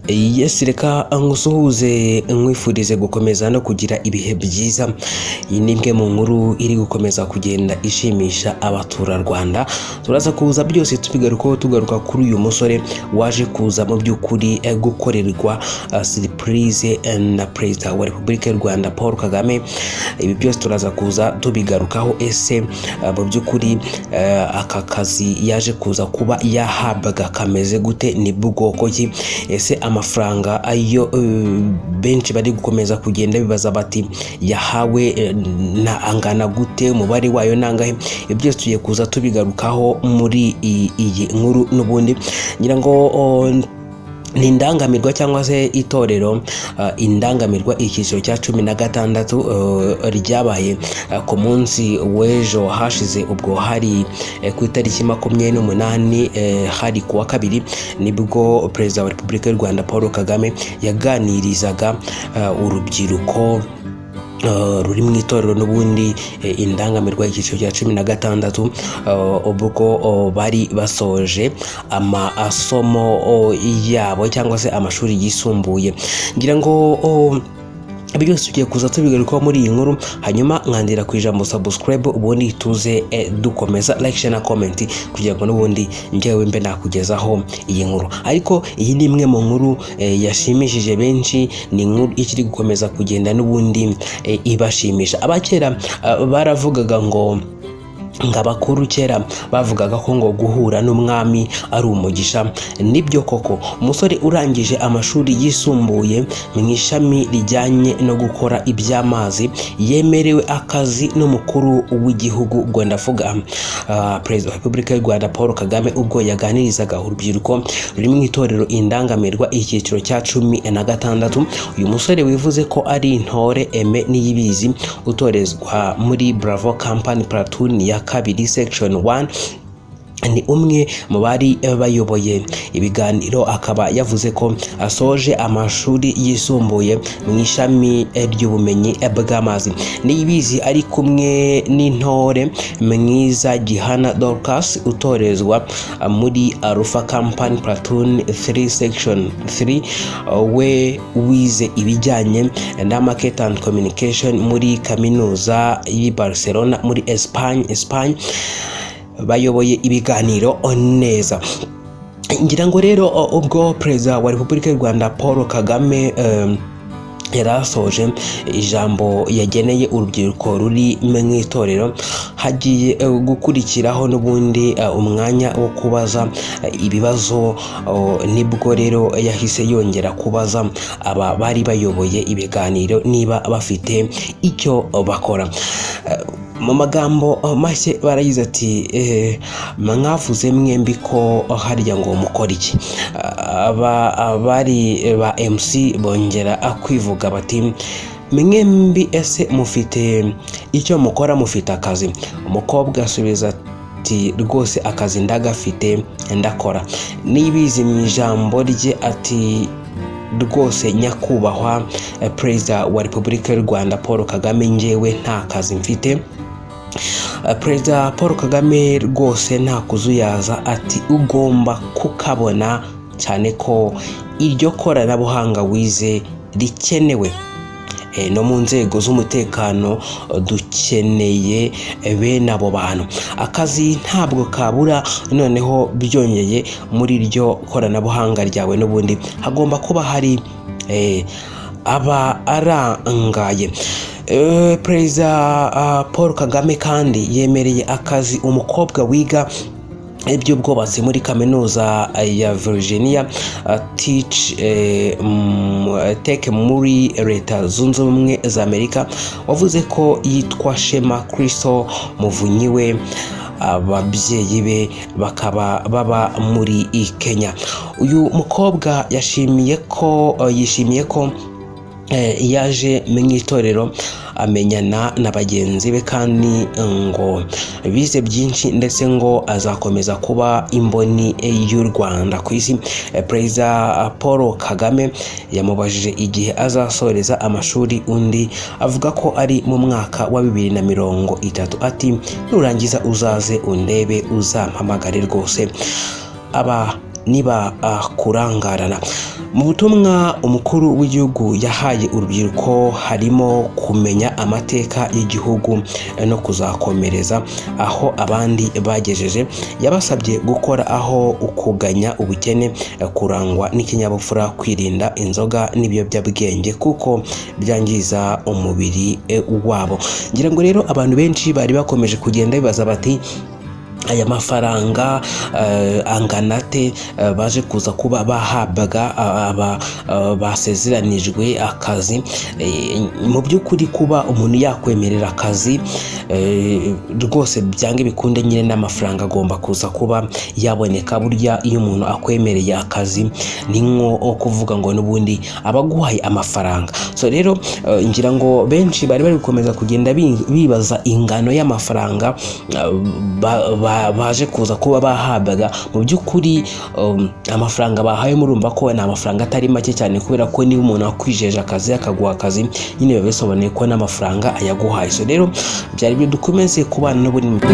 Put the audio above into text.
Yes, reka ngusuhuze, nkwifurize gukomeza no kugira ibihe byiza. Iyi ni imwe mu nkuru iri gukomeza kugenda ishimisha abaturarwanda. Turaza kuza byose tubigarukaho, tugaruka kuri uyu musore waje kuza mu by'ukuri gukorerwa surprise na Perezida wa Repubulika y'u Rwanda Paul Kagame. Ibi byose turaza kuza tubigarukaho. Ese mu by'ukuri aka kazi yaje kuza kuba yahabwa kameze gute? Ni bwoko ki? Ese amafaranga ayo benshi bari gukomeza kugenda bibaza bati yahawe na angana gute? Umubare wayo nangahe? Ibyo byose tugiye kuza tubigarukaho muri iyi nkuru. N'ubundi ngira ngo ni indangamirwa cyangwa se itorero Indangamirwa icyiciro cya 16 ryabaye ku munsi w'ejo hashize, ubwo hari ku itariki 28, hari ku wa kabiri, nibwo Perezida wa Repubulika y'u Rwanda Paul Kagame yaganirizaga urubyiruko ruri mu itorero n'ubundi Indangamirwa icyiciro cya 16, ubwo bari basoje amasomo yabo cyangwa se amashuri yisumbuye. Ngira ngo byose tugiye kuza tubigarukaho muri iyi nkuru. Hanyuma nkandira ku ijambo subscribe, ubundi tuze dukomeza, like, share na comment, kugira ngo n'ubundi njyewe mbe nakugezaho iyi nkuru. Ariko iyi ni imwe mu nkuru yashimishije benshi, ni inkuru ikiri gukomeza kugenda n'ubundi ibashimisha. Abakera baravugaga ngo abakuru kera bavugaga ko ngo guhura n'umwami ari umugisha. Nibyo koko. Umusore urangije amashuri yisumbuye mu ishami rijyanye no gukora iby'amazi yemerewe akazi n'umukuru w'igihugu, ubwo ndavuga Perezida wa Repubulika y'u Rwanda Paul Kagame, ubwo yaganirizaga urubyiruko ruri mu itorero Indangamirwa icyiciro cya 16. Uyu musore wivuze ko ari Intore Aime Niyibizi, utorezwa muri Bravo Company Platoon ya kabiri Section 1, ni umwe mu bari bayoboye ibiganiro, akaba yavuze ko asoje amashuri yisumbuye mu ishami ry'ubumenyi bw'amazi. Niyibizi ari kumwe n'Intore Mwiza Gihana Dorcas, utorezwa muri Alpha Company Platoon 3 Section 3, we wize ibijyanye na market and communication muri kaminuza y'i Barcelona muri Espagne. Bayoboye ibiganiro neza. Ngira ngo rero ubwo Perezida wa Repubulika y'u Rwanda Paul Kagame yari asoje ijambo yageneye urubyiruko ruri mu itorero, hagiye gukurikiraho n'ubundi umwanya wo kubaza ibibazo. Nibwo rero yahise yongera kubaza aba bari bayoboye ibiganiro niba bafite icyo bakora. Mu magambo make baragize ati: "Mwavuze mwembi ko harya ngo mukora iki?" Aba abari ba MC bongera kwivuga bati: "Mwembi ese mufite icyo mukora? Mufite akazi?" Umukobwa asubiza ati: "Rwose akazi ndagafite, ndakora." Niyibizi mu ijambo rye ati: "Rwose nyakubahwa Perezida wa Repubulika y'u Rwanda Paul Kagame, njyewe nta kazi mfite." Perezida Paul Kagame rwose nta kuzuyaza ati: "Ugomba kukabona, cyane ko iryo koranabuhanga wize rikenewe no mu nzego z'umutekano dukeneye bene abo bantu. Akazi ntabwo kabura. Noneho byongeye muri iryo koranabuhanga ryawe n'ubundi hagomba kuba hari aba arangaye." Perezida Paul Kagame kandi yemereye akazi umukobwa wiga iby'ubwubatsi muri kaminuza ya Virginia Tech muri Leta Zunze Ubumwe za Amerika, wavuze ko yitwa Shema Kristo Muvunyi, we ababyeyi be bakaba baba muri Kenya. Uyu mukobwa yashimiye ko yishimiye ko yaje mu itorero amenyana na bagenzi be, kandi ngo bize byinshi, ndetse ngo azakomeza kuba imboni y'u Rwanda ku isi. Perezida Paul Kagame yamubajije igihe azasoreza amashuri, undi avuga ko ari mu mwaka wa 2030. Ati: "Nurangiza uzaze undebe, uzampamagare rwose." Aba Niba kurangarana mu butumwa umukuru w'igihugu yahaye urubyiruko harimo kumenya amateka y'igihugu no kuzakomereza aho abandi bagejeje. Yabasabye gukora aho kuganya ubukene, kurangwa n'ikinyabupfura, kwirinda inzoga n'ibiyobyabwenge kuko byangiza umubiri wabo. Ngira ngo rero abantu benshi bari bakomeje kugenda bibaza bati: "Aya mafaranga angana ate baje kuza kuba bahabwaga aba basezeranijwe akazi?" Mu by'ukuri kuba umuntu yakwemerera akazi, rwose byange bikunde nyine n'amafaranga agomba kuza kuba yaboneka. Burya iyo umuntu akwemereye akazi ni nko kuvuga ngo n'ubundi aba aguhaye amafaranga. So rero ngira ngo benshi bari bari gukomeza kugenda bibaza ingano y'amafaranga baje kuza kuba bahabwaga. Mu by'ukuri amafaranga bahawe murumva ko ni amafaranga atari make cyane, kubera ko niba umuntu akwijeje akazi, akaguha akazi, nyine biba bisobanuye ko n'amafaranga ayaguhaye. So rero byari ibyo, dukomeze kubana n'ubundi.